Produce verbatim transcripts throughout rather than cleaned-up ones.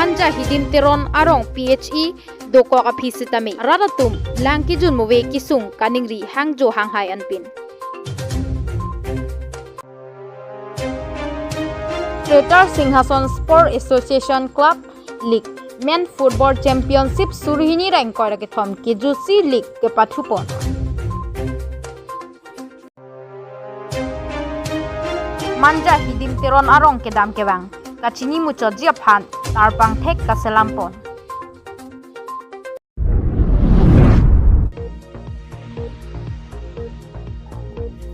Manja Hidim Teron arong P H E dokok aphi sitame rat atum lang kejun move kesung kaningri hangjo hanghai anpin. Greater Singhason Sport Association Club League Men Football Championship suri hini ra ingkoi ra kethom kejusi league kepathupon. Manja Hidim Teron arong kedam kevang kachini muchotji aphan tarpangthek kaselampon.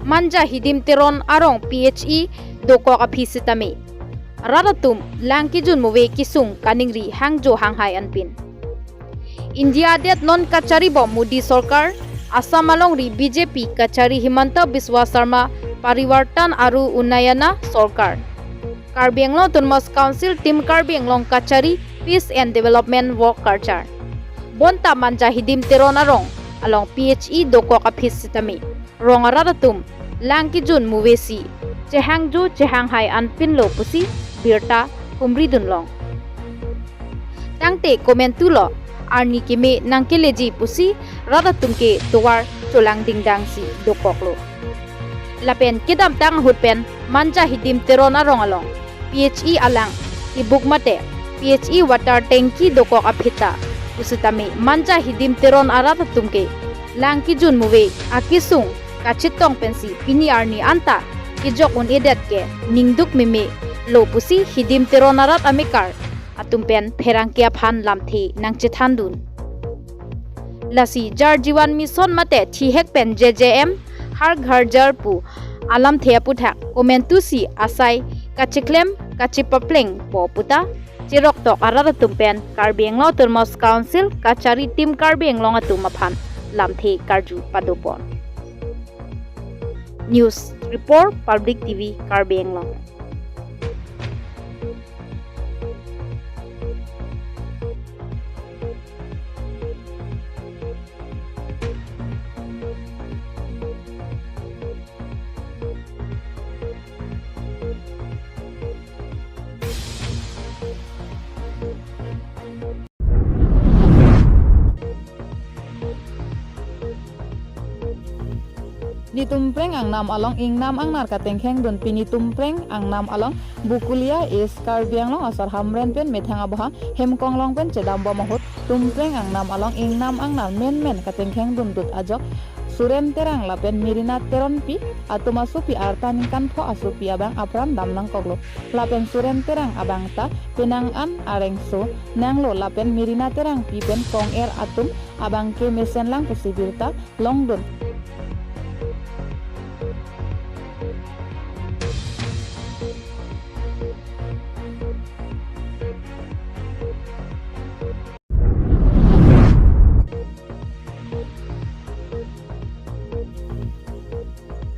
Manja Hidim Teron arong P H E dokok aphi sitame rat atum lang kejun move kesung kaningri hangjo hanghai anpin. India adet non kacharibom Modi sorkar, Assam alongri B J P kachari Himanta Biswa Sarma Parivartan aru Unnayana sorkar, Karbi Anglong Autonomous Council Team Karbi Anglong kachari Peace and Development Work Culture. Bonta Manja Hidim Teron arong along P H E dokok aphi sitame rong arat atum lang kejun move si chehangjo chehanghai anpinlo pusi birta humri dunlong. Tangte komantulo arni keme nangkeleji pusi rat atum ke tovar cholang dingdang si dokoklo. Lapen kedamtang ahut pen Manja Hidim Teron arong along P H E alang tibuk mate P H E water tanki dokok aphi ta pusitame Manja Hidim Teron arat atum ke lang kejun move akesung kachetong pensi pini arni anta kejok un-edet ke ningduk meme lo pusi Hidim Teron arat amekar atum pen pherangke aphan lamthe nangchethan dun. Lasi Jal Jeevan Mission mate thihek pen J J M Har Ghar Jal pu alamthe aputhak komantu si asai kacheklem kachepaplengpo puta cheroktok arat atum pen Karbi Anglong Autonomous Council kachari Team Karbi Anglong atum aphan lamthe karju padopon. News Report, Public T V Karbi Anglong. Netum preng angnam along ingnam angnar katengkheng dunpi. Netum preng angnam along Bokolia East Karbi Anglong asor Hamren pen methang abohang Hemkonglong pen chedambom ahut tum preng angnam along ingnam angnar menmen katengkheng dundut ajok Suren Terang lapen Merina Teronpi atum asopi arta ningkan pho asopi abang apran dam nangkoklo. Lapen Suren Terang abang ta penang an arengso nanglo lapen Merina Terangpi pen kong-er atum abang ke mesenlang pusi birta longdun.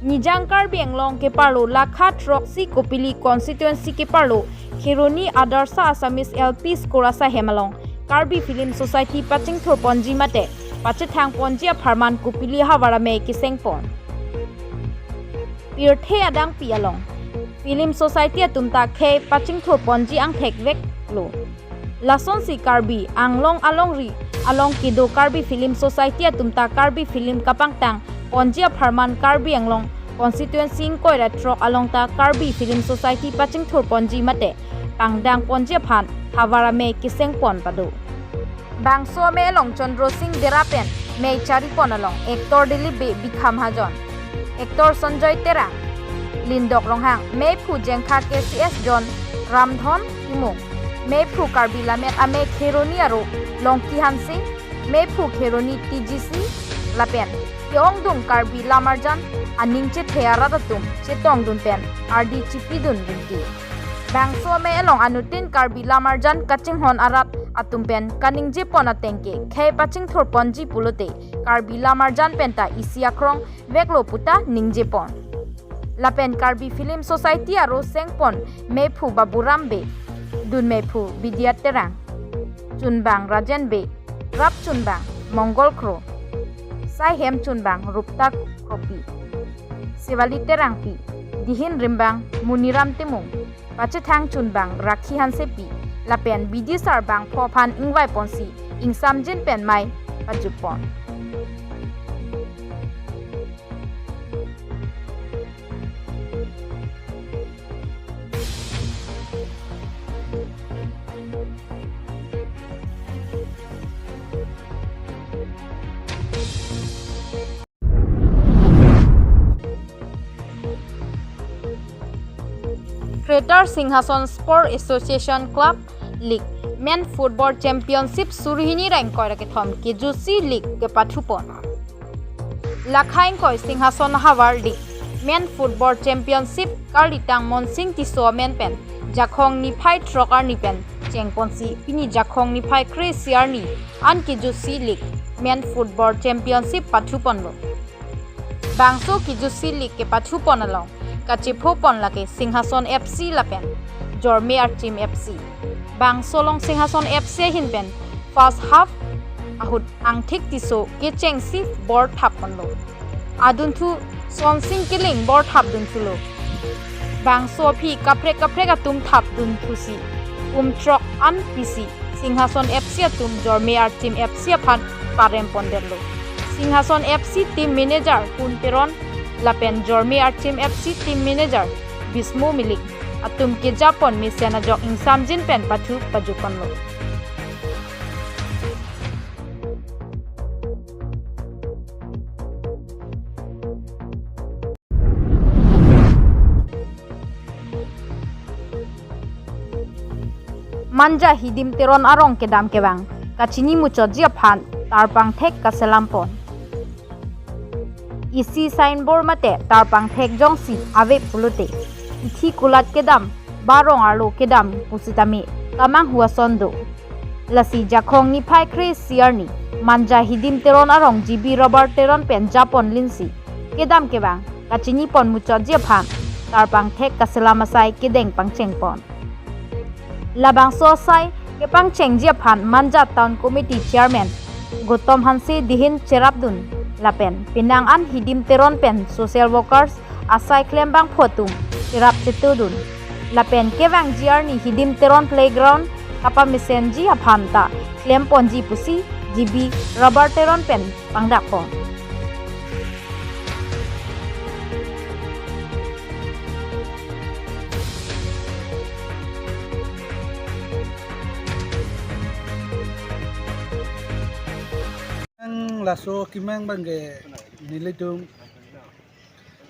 Nijang Karbi Anglong keparlo lakha throksi Kopili constituency keparlo Kheroni Adarsha Assamese L P School asahem along Karbi Film Society pachingthurponji mate pachethangponji apharman Kopili havar amei kesengpon. Pirthe adangpi along Film Society atum ta khei pachingthurponji angthekveklo. Lasonsi Karbi Anglong alongri along kedo Karbi Film Society atum ta Karbi film kapangtangponji apharman Karbi Anglong constituency ingkoi ra throk along ta Karbi Film Society pachingthurponji mate pangdangponji aphan havar amei kesengpon pado. Bangso amei along Chandra Singh Dera pen mei charipon along actor Dilip Bey, Bikha Mahajon, actor Sanjoy Terang, Lindok Ronghang, meiphu Jengkha K C S John Ramdhon Timung, meiphu Karbi Lammet Amei Kheroni Aro Longki Hanse, meiphu Kheroni T G C, lapen ke-ongdung Karbi Lamarjan aning chethe arat atum chetongdun pen ardi chipidun rinti. Bangso amei along anuttin Karbi Lamarjan kachinghon arat atum pen kaningjepon ateng ke khei pachingthurponji pulote Karbi Lamarjan penta isi akrong veklo puta ningjepon. Lapen Karbi Film Society aro sengpon meiphu Baburam Bey, dunmeiphu Bidya Terang, chunbang Rajen Bey, rap chunbang Mongol Kro, saihem chunbang Rupta Kropi, Sewali Terangpi, dihin rimbang Muniram Timung, pachethang chunbang Rakhi Hansepi, lapen bidisar bangpho aphan ingvai ponsi ingsamjin pen mei pajut pon. Greater Singhason Sport Association Club League Men Football Championship suri hini ra ingkoi ra kethom kejutsi league kepathu pon. Lakha ingkoi Singhason havar league Men Football Championship karlitang Monsing Tisso amen pen Jakhong niphai throk arni pen chengponsi pini Jakhong niphai kre-isi arni an kejutsi league Men Football Championship pathu ponlo. Bangso kejutsi league kepathu pon along kachepho pon lake Singhason F C lapen Jorme Archim F C. Bangso along Singhason F C ahin pen first half ahut Angthik Tisso kechengsi bor thap ponlo. Adunthu Sonsing Killing bor thap dunthulo. Bangso aphi kaprek kaprek atum thap dunthusi kum throk an pisi Singhason F C atum Jorme Archim F C aphan parem pondetlo. Singhason F C team manager Kun Teron lapen Jorme Archim F C team manager Bismo Milik atum kejapon mesen ajok ingsamjin pen pathu pajut ponlo. Manja Hidim Teron arong kedam kevang kachini muchotji aphan tarpang thek kaselam pon. Isi signboard mate tarpang thek jongsi ave pulote, ithi kulat kedam ba rong arlo kedam pusitame kamanghu ason do. Lasi Jakhong niphai kre-isi arni Manja Hidim Teron arong G B Robert Teron pen japon linsi kedam kevang kachini pon muchotji aphan tarpang thek kaselam asai kedeng pangcheng pon. Labangso asai kepangchengji aphan Manja Town Committee Chairman Gautam Hanse dihin cherapdun lapen penang an Hidim Teron pen social workers asai klembang photum cherap chetudun. Lapen kevangji arni Hidim Teron playground kapamesenji aphan ta klemponji pusi G B Robert Teron pen pangdak pon. Ang laso kemang abangke nelitum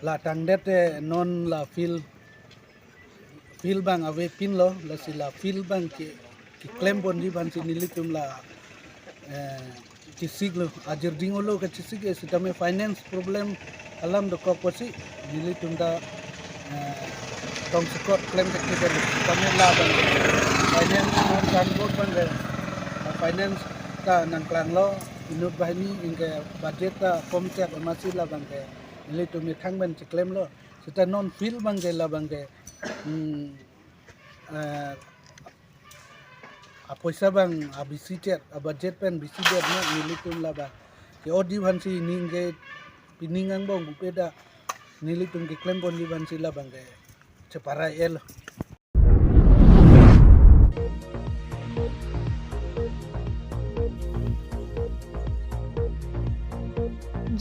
la tangdet te non la field, field abang ave pinlo, lasi la field abangke keklem ponji aphansi nelitum la, eh, chesiklo, ajir ding olo kachesik ke sitame finance problem alam dokok pusi nelitum ta, eh, tong sekot klem kekle sitame labang finance non signboard abangke, eh, finance ta nangklanglo, inut banghini anke budget ta komchek amatsi labangke nelitum methang pen cheklemlo. Sita non field abangke labangke, hmm, eh, apoisa abang abisi chet, abudget pen bisi chet na nelitum labang ke-otji aphansi ning ke pining angbong bupe ta nelitum keklem ponji aphansi labangke cheparai-etlo.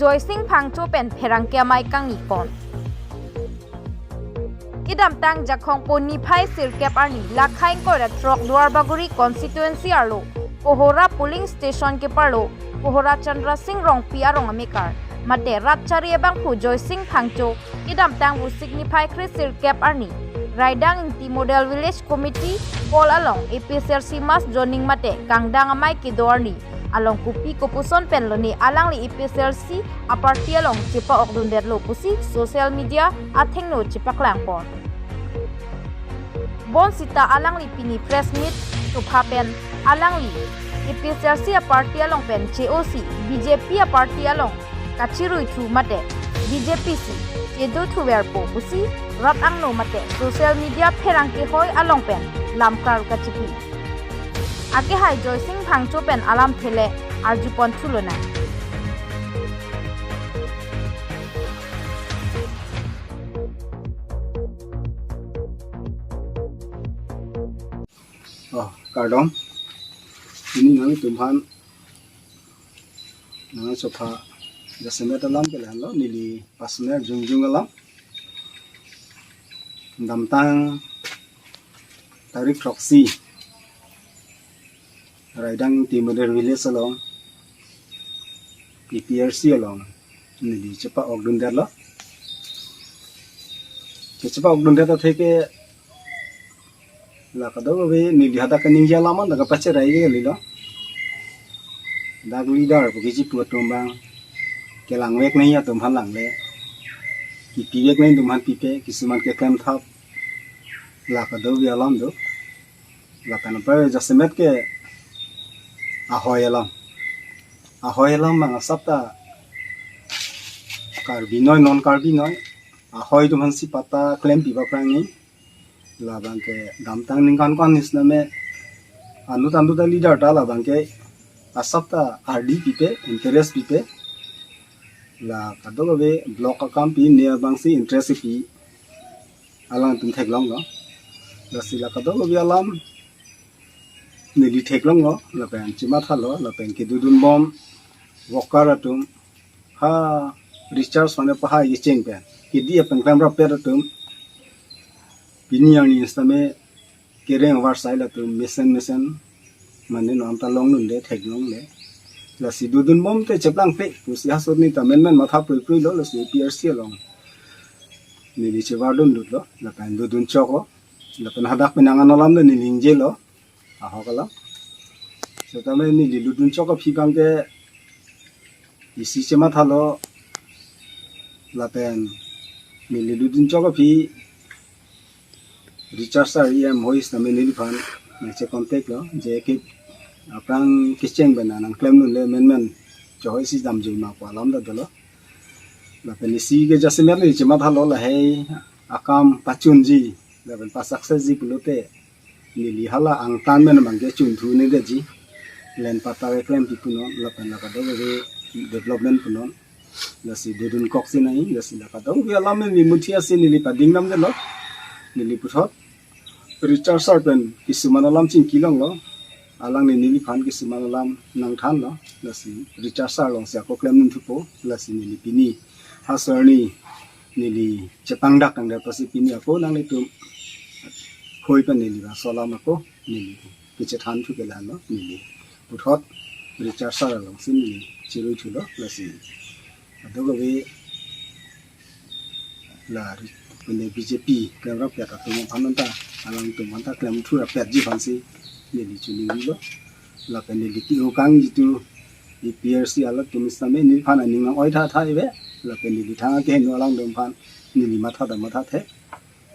Joysing Phangcho pen pherangke amei kangni pon. Kedamtang Jakhong po niphai sirkep arni lakha ingkoi ra throk Duarbagori constituency arlo Kohora polling station keparlo Kohora Chandra Sing Rongpi arong amekar mate rat chari abangphu Joysing Phangcho kedamtang Vosik niphai kre sirkep arni Raidang Ingti Model Village Committee hall along A P H L C mass joining mate kangdang amei kedo arni along kopi kopuson pen lone alangli A P H L C aparty along chepa-okdundetlo pusi social media athengno chepaklang pon. Bonsita alangli pini press meet chopha pen alangli A P H L C aparty along pen che-osi B J P aparty along kachiruithu mate B J P si chedothuverpo pusi rat angno mate social media pherangke hoi along pen lamkar kachipi. Akehai Joysing Phangcho pen alamthe le arjupon thulonang. Oh, Kardom. Pini nanglitum aphan nangchopha jasemet alam ke lahenlo, neli personal jongjong alam. Damtang tarik throksi, Raidang Timodar village along, A P R C along neli chepa-okdundetlo. Chepa-okdundet atheke la kadokave neli hadak kaningje alam an dak kapacherai ke kalilo. Dak leader pu kechipu atum abang kelangvek nangji atum aphan langle, kipivek nangji atum aphan pipe, kisuman keklem thap, la kadokave alam do. Lapen apar jasemet ke ahoi alam. Ahoi alam abang asap ta Karbi noi, non Karbi noi, ahoi atum aphansi patta klempi paprang ni. Labang ke damtang ningkan ko-an ni setame anut anut a-leader ta labang ke asap ta ardi pipe, interest pipe. La kadokave block akam pi ne abangsi interest pi, alangtum theklonglo. Lasi la kadokave alam neli theklonglo, lapen chemathalo, lapen kedodunbom worker atum, ha recharge mane pahai kecheng pen kedi apen klemrappet atum, pini arni setame kereng avarsai latum mesen mesen mane non ta longnunde, theklongle. Lasi dodunbom te cheplangple pusi hasot ni ta menmen matha pruipruilo. Lasi A P R C along neli chevardundutlo, lapen dodun choklo, lapen hadak penang an alam le neli ningjelo, ahok alam. Setame neli ludun chok aphi abang ke isi chemathalo, lapen neli ludun chok aphi Richard sir E M hoi setame neliphan nangche-contact lo, je ke aphrang kecheng pen nangklemnunle menmen chohoisi damjuima pu alam ta dolo. Lapen isi ke jasemet neli chemathalo, lahei akam pachunji lapen pa-success ji pulote neli hala angtan pen abang ke chunthu ne detji. Len patta keklem pi punon, lapen la kadokave development punon. Lasi dodun koksi nai, lasi la kadokave alam neli muthi asi neli pading namdetlo. Neli puthot Richard sir pen kisuman alam chingkilonglo. Alangli neliphan kisuman alam nangthanlo. Lasi Richard sir alongsi ako klemnun thupo. Lasi neli pini ha sir ni neli chepangdak tangdet apotsi pini ako nanglitum hoi pen neli bangso alam ako neli kechethan thu ke lahenlo. Neli puthot Richard sir alongsi neli chirui thulo. Lasi kadokave la ri-, pune B J P klemrappet atum aphan ta, alangtum aphan ta klemthurappetji aphansi neli choningrilo. Lapen neli ke-o kang jitu A P R C alangtum setame neliphan aning nang-oi tha tha ive. Lapen neli thang akeheno alangtum aphan neli matha ta mathathe.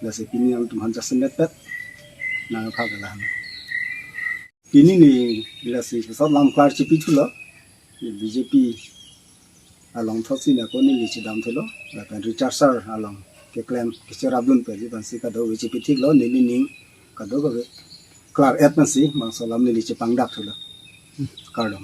Lasi pini alangtum aphan jasemetpet nangpha ke lahen. Pini neli lasi pesot lam klar chepi thulo. B J P along thotsi neli ako neli chedam thulo. Lapen Richard sir along keklem kecherapdunpetji aphansi kadokave chepithiklo, neli ning kadokave klar-et nangsi bangso alam neli chepangdak thulo. Kardom.